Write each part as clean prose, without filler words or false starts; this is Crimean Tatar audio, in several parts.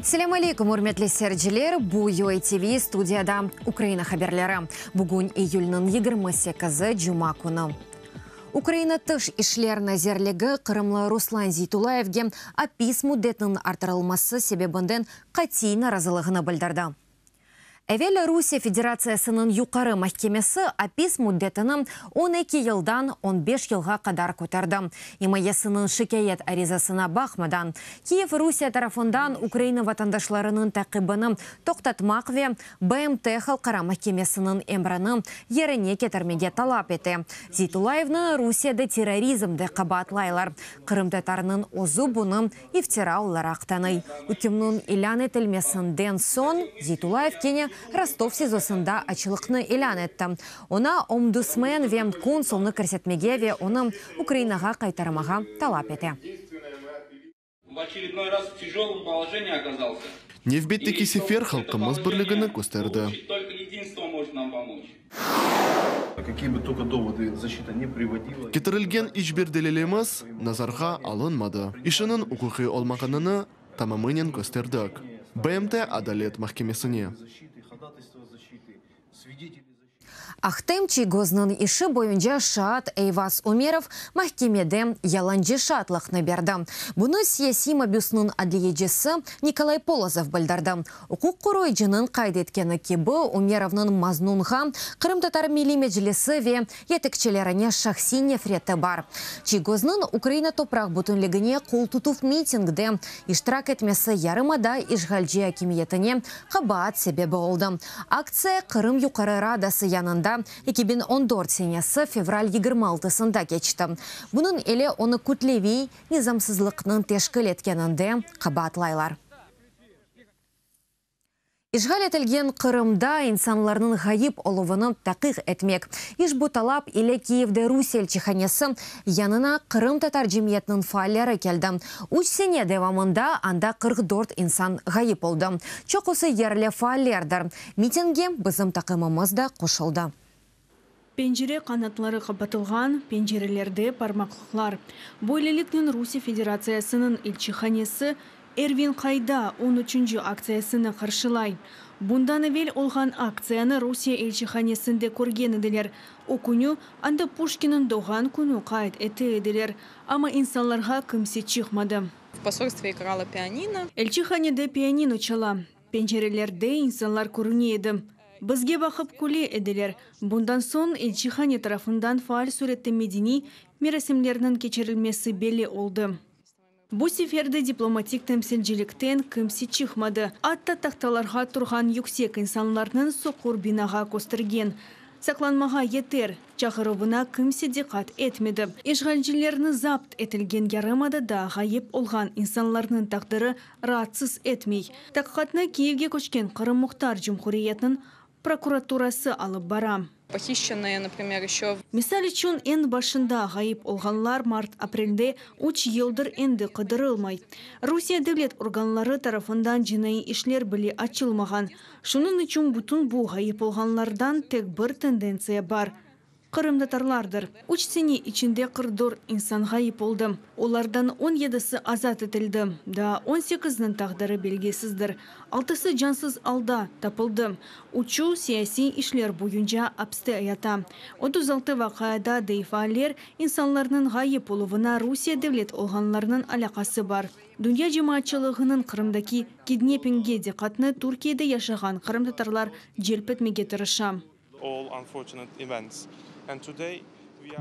Selâm aleyküm, ürmetli seyirciler! Bu UATV studiyada Ukraina haberleri. Bugün iyülniñ 28-i, cuma künü. Ukraina Tış işler nazirligi qırımlı Ruslan Zeytullayevge apis müddetiniñ artırılması sebebinden qatiy narazılığını bildirdi. Evel Rusiye Federatsiyasınıñ Yuqarı mahkemesi apis müddetini 12 yıldan 15 yılğa qadar köterdi. İmayesiniñ şikâyet arizasına baqmadan, Kiyev Rusiye tarafından Ukraina vatandaşlarınıñ taqibini toqtatmaq ve BMT Halqara mahkemesiniñ emrini yerine ketirmege talap ete. Zeytullayevni Rusiyede terrorizmde qabaatlaylar. Qırımtatarnıñ özü bunı iftira olaraq tanıy. Ükümniñ ilân etilmesinden soñ Zeytullayev kene Rostov SİZOsında açlıqnı ilân etti. Oña ombudsmen ve konsulnı kirsetmege ve onı Ukrainağa qaytarmağa talap ete. Nevbetteki sefer halqımız birligini kösterdi. Ketirilgen iç bir delilimiz nazarğa alınmadı. İşiniñ uquqiy olmağanını tamamınen kösterdik. BMT Adalet mahkemesine. Ahtem Çiygoznıñ işi boyunca şaat Eyvaz Umerov mahkemede yalancı şaatlıqnı berdi. Bunı siyasiy mabüsniñ adliyecisi Nikolay Polozov bildirdi. Uquq qoruyıcınıñ qayd etkeni kibi, Umerovnıñ maznunğa Qırımtatar Milliy Meclisi ve yetekçilerine şahsiy nefreti bar. Çiygoznıñ Ukraina topraq bütünligine qol tutuv mitingde iştirak etmesi yarımada işğalci akimiyetine qabaat sebebi oldı. Aktsiya Qırım Yuqarı Radası yanında 2014 senesi fevral 26-sında keçti. Bunıñ ile onı kütleviy nizamsızlıqnıñ teşkil etkeninde qabaatlaylar. İşğal etilgen Qırımda insanlarnıñ ğayıp oluvını taqiq etmek. İşbu talap ile Kiyevde Rusiye elçihanesi yanına qırımtatar cemiyetiniñ faalleri keldi. Üç sene devamında anda 44 insan ğayıp oldı. Çoqusı yerli faallerdir. Mitingge bizim taqımımız da qoşuldı. Pencere qanatları qapatılğan, pencerelerde parmaqlıqlar. Böyleliknen Rusiye Federatsiyasınıñ elçihanesi Ervin qayda? On üçünci aktsiyasını qarşılay. Bundan evel olğan aktsiyanı Rusiye elçihanesinde körgen ediler. O künü anda Puşkinniñ doğğan künü qayd ete ediler, amma insanlarğa kimse çıqmadı. V posolstve igralo pianino. Elçihanede pianino çala. Pencerelerde insanlar körüne edi. Bizge baqıp küle ediler. Bundan soñ elçihane tarafından faal sürette medeniy merasimlerniñ keçirilmesi belli oldı. Bu sefer de diplomatik temsilcilikten kimse çıqmadı, atta tahtalarğa turğan yüksek insanlarnıñ soqur binağa köstergen Saqlanmağa yeter! çağıruvına kimse diqqat etmedi. İşğalcilerni zapt etilgen yarımadada ğayıp olğan insanlarnıñ taqdiri raatsız etmey. Taqiqatnı Kiyevge köçken Qırım Muhtar Cumhuriyetiniñ prokuraturası alıp bara. Pohişçennıye, naprimer, eşö. Misal içün, eñ başında ğayıp olğanlar mart-aprelde üç yıldır endi qıdırılmay. Rusiye devlet organları tarafından cinaiy işler bile açılmağan. Şunıñ içün bütün bu ğayıp olğanlardan tek bir tendentsiya bar, qırımtatarlardır. Üç sene içinde 44 insan ğayıp oldı. Olardan on yedisi azat etildi, daa on sekizniñ taqdiri belgisizdir. Altısı cansız alda tapıldı. Üçü siyasiy işler boyunca apiste yata. 36 vaqiada, dey faaller, insanlarnıñ ğayıp oluvına Rusiye devlet organlarınıñ alâqası bar. Dünya cemaatçılığınıñ Qırımdaki kidneppingge diqqatını Türkiyede yaşağan qırımtatarlar celp etmege tırışa.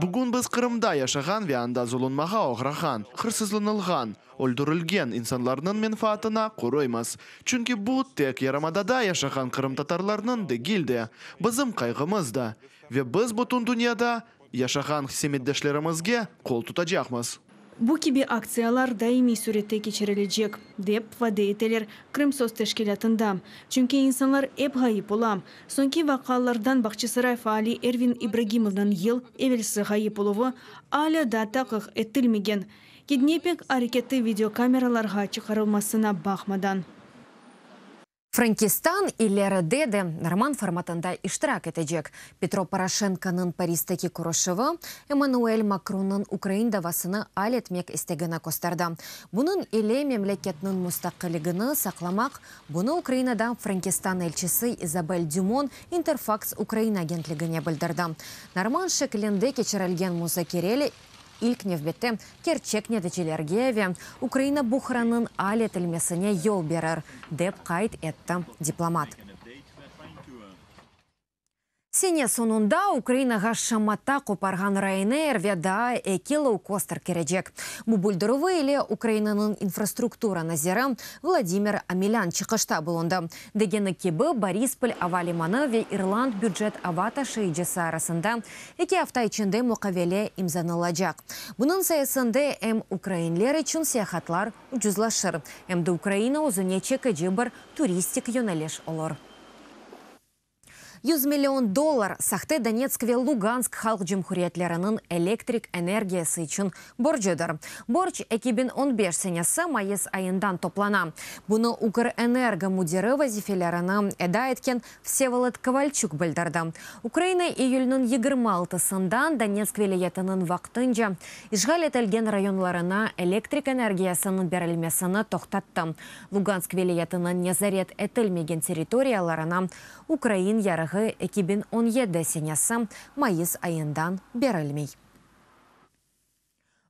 Bugün biz Qırımda yaşağan ve anda zulumğa oğrağan, hırsızlanılğan, öldürilgen insanlarnıñ menfaatını qoruymız. Çünki bu tek yarımadada yaşağan qırımtatarlarnıñ degil de, bizim qayğımız da. Ve biz bütün dünyada yaşağan semetdeşlerimizge qol tutacaqmız. Bu kibi aktsiyalar daimiy sürette keçirilecek, dep vade eteler Krımsos teşkilâtında. Çünki insanlar ep ğayıp ola. Soñki vaqialardan Bağçasaray faali Ervin İbragimovnıñ yıl evelsi ğayıp oluvı alâ da taqiq etilmegen. Kidnepping areketi videokameralarğa çıqarılmasına baqmadan. Frenkistan ileride de norman formatında iştirak etecek. Petro Poroşenkonıñ Paristeki körüşüvi Emmanuel Makronnıñ ukrain davasını al etmek istegini kösterdi. Bunıñ ile memleketniñ mustaqilligini saqlamaq, bunı Ukrainada Frenkistan elçisi İzabel Dümon İnterfaks-Ukraina agentligine bildirdi. Norman şeklinde keçirilgen muzakere ilk nevbette kerçek neticelerge ve Ukraina buhranıñ al etilmesine yol berir, dep qayd etti diplomat. Sene soñunda Ukrainağa şamata qoparğan Ryanair ve daa eki loukoster kirecek. Bu bildirüvi ile Ukrainanıñ infrastruktura naziri Vladimir Omelân çıqışta bulundı. Degeni kibi, Borispol ava limanı ve İrland bücet ava taşıyıcısı arasında Eki afta içinde muqavele imzanılacaq. Bunıñ sayesinde em ukrainler içün seyahatlar ucuzlaşır, em de Ukraina özüne çekici bir turistik yöneliş olur. 100 million dollar, sahte Donetsk ve Lugansk halq cumhuriyetleriniñ elektrik energiyası içün borcudır. Borc 2015 senesi mayıs ayından toplana. Bunı Ukrenergo müdiri vazifelerini eda etken Vsevolod Kovalçuk bildirdi. Ukraina iyülniñ 26-sından Donetsk vilâyetiniñ vaqtınca işğal etilgen rayonlarına elektrik energiyasınıñ berilmesini toqtattı. Lugansk vilâyetiniñ nezaret etilmegen territoriyalarına ukrain yarığı 2017 senesi mayıs ayından berilmey.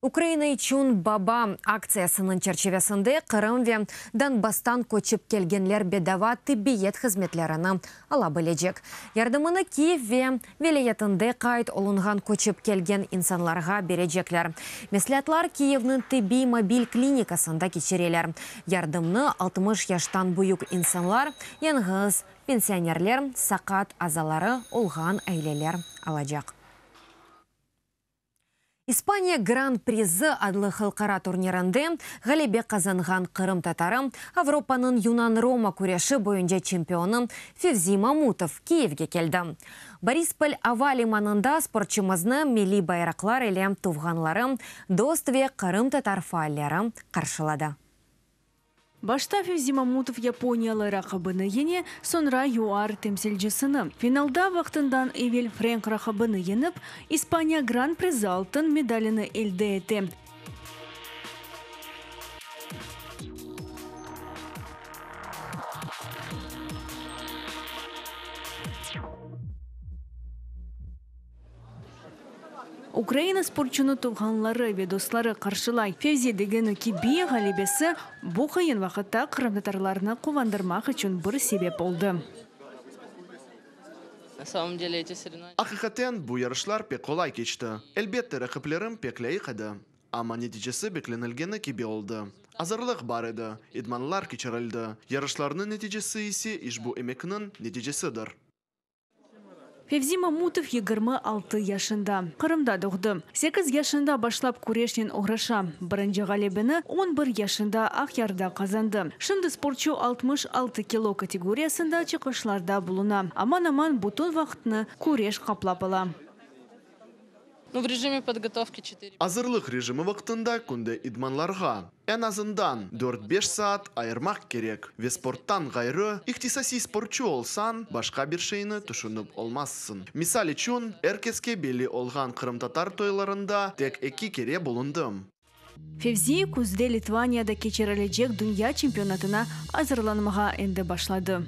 Ukraina içün baba aktsiyasınıñ çerçivesinde Qırım ve Donbasstan köçip kelgenler bedava tibbiyet hızmetlerini ala bilecek. Yardımını Kiyev ve vilâyetinde qayd olunğan köçip kelgen insanlarğa berecekler. Mesleatlar Kiyevniñ tibbiy mobil klinikasında keçireler. Yardımnı 60 yaştan büyük insanlar, yañğız pensionerler, saqat azaları olğan aileler alacaq. İspaniya Gran Prizi adlı halqara turnirinde ğalebe qazanğan qırımtatarı, Avropanıñ yunan-roma küreşi boyunca çempionı Fevzi Mamutov Kiyevge keldi. Borispol ava limanında sportçumıznı milliy bayraqlar ile tuvğanları, dost ve qırımtatar faalleri qarşıladı. Başta Fevzi Mamutov yaponiyalı raqibini yeñe, soñra YUAR temsilcisini. Finalda vaqtından evel frenk raqibini yeñip, İspaniya Gran-prizi altın medalini elde ete. Ukraina sportçunı tuvğanları ve dostları qarşılay. Fevzi degeni kibi, ğalebesi bu qıyın vaqıtta qırımtatarlarnı quvandırmaq içün bir sebep oldı. Aqiqaten, bu yarışlar pek qolay keçti. Elbette, raqiplerim pek lâyıq edi. Amma neticesi beklenilgeni kibi oldı. Azırlıq bar edi, idmanlar keçirildi. Yarışlarnıñ neticesi ise işbu emekniñ neticesidir. Fevzi Mamutov 26 yaşında. Qırımda doğdı. Sekiz yaşında başlap küreşnen oğraşa. Birinci ğalebeni on bir yaşında Aqyarda qazandı. Şimdi sportçu 66 kilo kategoriyasında çıqışlarda buluna. Aman-aman bütün vaqtını küreş qaplap ala. Azırlıq rejimi vaqtında künde idmanlarğa, eñ azından, dört-beş saat ayırmaq kerek ve sporttan ğayrı, ihtisasiy sportçu olsañ, başqa bir şeyni tüşünip olmazsıñ. Misal içün, er keske belli olğan qırımtatar toylarında tek eki kere bulundım. Fevzi küzde Litvaniyada keçirilecek dünya çempionatına azırlanmağa endi başladı.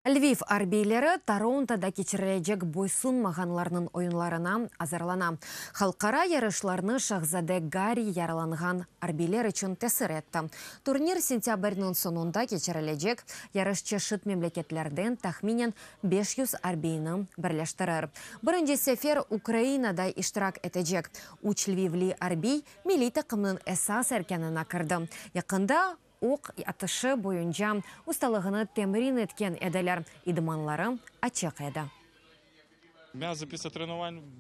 Lviv arbiyleri Torontoda keçirilecek boysunmağanlarnıñ oyunlarına azırlana. Halqara yarışlarnı şahzade Garri yaralanğan arbiyler içün tesir etti. Turnir sentâbrniñ soñunda keçirilecek. Yarış çeşit memleketlerden tahminen 500 arbiyni birleştirir. Birinci sefer Ukraina da iştirak etecek. Üç lvivli arbiy milliy taqımnıñ esas erkânına kirdi. Yaqında Oq atışı boyunca ustalığını temrin etken ediler, idmanları açıq edi.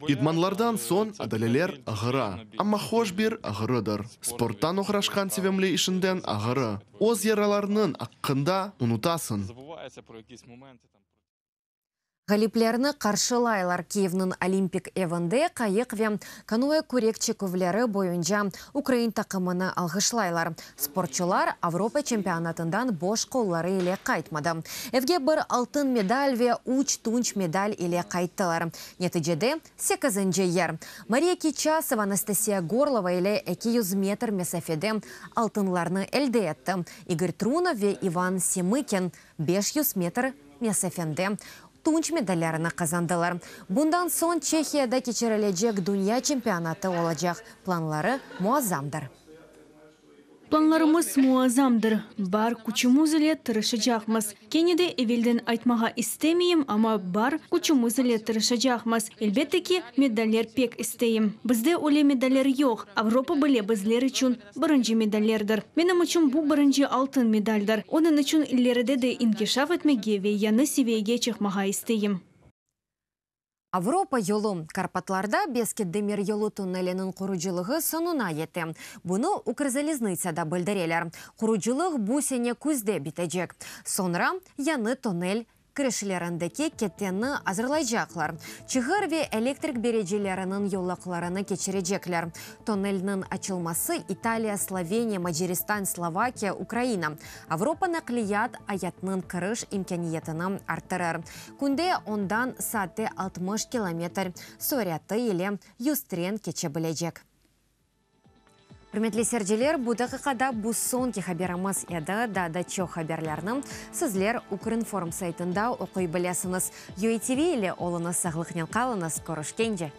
İdmanlardan soñ adaleler ağıra, amma hoş bir ağırıdır. Sporttan oğraşqan sevimli işinden ağırı. Öz yaralarnıñ aqqında unutasıñ. Ğaliplerni qarşılaylar. Kiyevniñ Olimpik evinde qayıq ve kanoe kürek çeküvleri boyunca ukrain taqımını alğışlaylar. Sportçular Avropa çempionatından boş qolları ile qaytmadı. Evge bir altın medal ve üç tunç medal ile qayttılar. Neticede, sekizinci yer. Mariya Kiçasova Anastasiya Gorlova ile 200 metr mesafede altınlarnı elde etti. İgor Trunov ve İvan Semıkin 500 metr mesafende tunç medallerini qazandılar. Bundan soñ Çehiyada keçirilecek dünya çempionatı olacaq. Planları muazzamdır. Planlarımız muazzamdır. Bar küçümiz ile tırışacaqmız. Kene de evelden aytmağa istemeyim, amma bar küçümiz ile tırışacaqmız. Elbette ki, medaller pek isteyim. Bizde öyle medaller yoq. Avropa bile bizler içün birinci medallerdir. Menim içün bu birinci altın medaldir. Onıñ içün ileride de inkişaf etmege ve yañı seviyege çıqmağa isteyim. Avropa yolu. Karpatlarda Beskid demir yolu tunneliniñ qurucılığı soñuna yete. Bunı Ukrzaliznıtsâda bildireler. Qurucılıq bu sene küzde bitecek. Soñra yañı tunnel kirişlerindeki keteni azırlaycaqlar. Çığır ve elektrik bericileriniñ yolaqlarını keçirecekler. Tunnelniñ açılması İtaliya, Sloveniya, Macaristan, Slovakiya, Ukraina Avropa naqliyat ayatınıñ kiriş imkâniyetini arttırır. Künde ondan saatte 60 kilometr suratı ile 100 tren keçe bilecek. Ürmetli seyirciler, bu daqiqada bu soñki haberimiz edi. Daa da çoq haberlerni sizler Ukrinform saytında oquy bilesiñiz. UATV ile oluñız, sağlıqnen qalıñız, körüşkence.